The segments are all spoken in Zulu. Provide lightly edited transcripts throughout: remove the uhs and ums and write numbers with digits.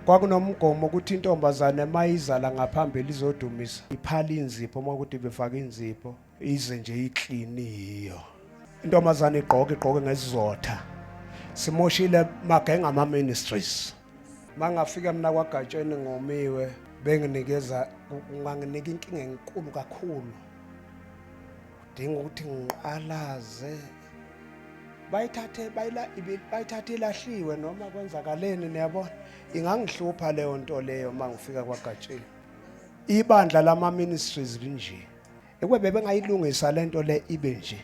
Kwakunomgomo ukuthi intombazane mayizala ngaphambili izodumisa iphala inzipho uma ukuthi befaka inzipho ize nje iclean yiyo. Intombazane igqoke igqoke ngesizotha. Simoshile magenga ama ministries. Mangafika mina kwaGatsheni ngomiwe benginikeza kunganginika inkinga enkulu kakhulu. Kudinga ukuthi ngiqalaze bayithathe bayila bayithathe ilahliwe noma kwenzakaleni niyabona ingangihlupha leyo nto leyo mangifika kwaGatsheni. Ibandla lama ministries linje. Ekube bebengayilungisa lento le ibe nje.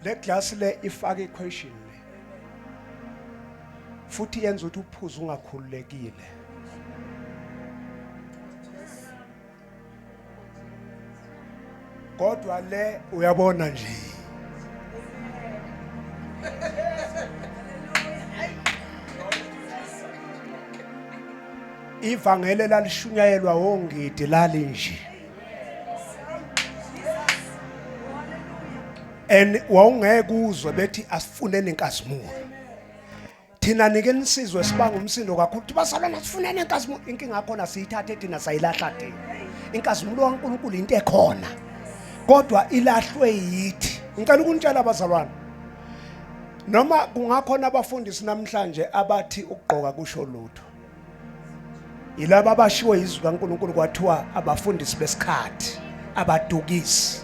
Le glass le ifaka equation le. Futhi yenza ukuthi uphuze ungakhululekile. Kodwa le uyabona nje. Ivangeli lalishunyayelwa wongidi lalinje. And wawungeke uzwe bethi asifuneni inkazimulo. Thina nike nisizwe sibanga umsindo kakhulu ukuthi bazalwane asifuneni inkazimulo. Inkinga yakhona siyithathe thina sayilahla thina. Inkazimulo kaNkulunkulu into ekhona. Kodwa ilahlwe yithi. Ngicela ukunitshela bazalwane. Noma kungakhona abafundisi namhlanje abathi ukugqoka kusho lutho. Yilaba abashiwo izwi kaNkulunkulu kwathiwa abafundisi besikhathi abadukisi.